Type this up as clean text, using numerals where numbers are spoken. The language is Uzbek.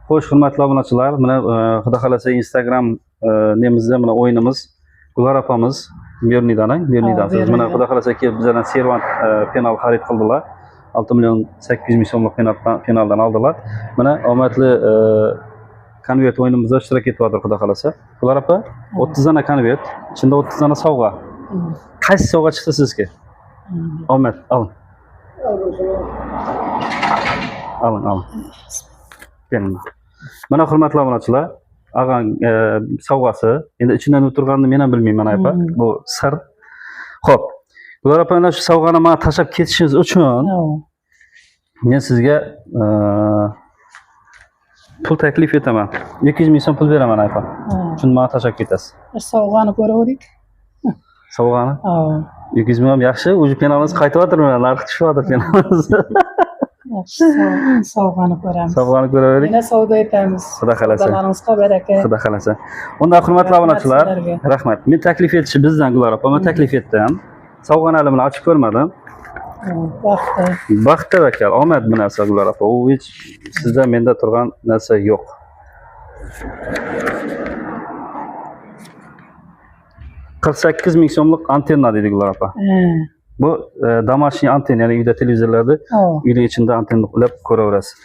Xo'sh, hurmatli obunachilar, mana xudo xolasa Instagram nemizda mana o'yinimiz Gullar opamiz Bernidan, Bernidansiz. Mana xudo xolasa kelib bizlardan servant penal xarid qildilar. 6 million 800 ming so'mlik penaldan oldilar. Mana omadli konvert o'yinimizda ishtirok etyapti xudo xolasa. Gullar opa, 30 dona konvert, ichida 30 dona sovg'a. Qaysi sovg'a chiqdi sizga? Omad, oling. Oling, oling. Keling. Mana hurmatli obunachilar, ag'ang sovg'asi. Endi ichidan o'tirganini men ham bilmayman opa. Bu sir. Xo'p. Gullar opa, ana shu sovg'ani menga tashlab ketishingiz uchun men sizga pul taklif etaman. 200 ming so'm pul beraman opa. Shuni menga tashlab ketasiz. Sovg'ani ko'raverik. Sovg'ani? 200 ming ham yaxshi, уже penalimiz qaytyapti, mana narxi tushyapti penalimiz. Yaxshi, sovg'ani ko'ramiz. Sovg'ani ko'raverik. Yana savdo etamiz. Xudo xolasa. Savdolaringizga baraka. Xudo xolasa. Unda hurmatli obunachilar, sizlarga. Rahmat. Men taklif etishi bizdan Gullar opa, men taklif etdim. Sovg'ani hali buni ochib ko'rmadim. Baxti. Baxt tavakkal, omad bu narsa Gullar opa. U hech sizda menda turgan narsa yo'q. 48 ming so'mlik antenna deydi Gullar opa. Bu домашний antenna, ya'ni uyda televizorlarda uyning ichida antenna ulab ko'raverasiz.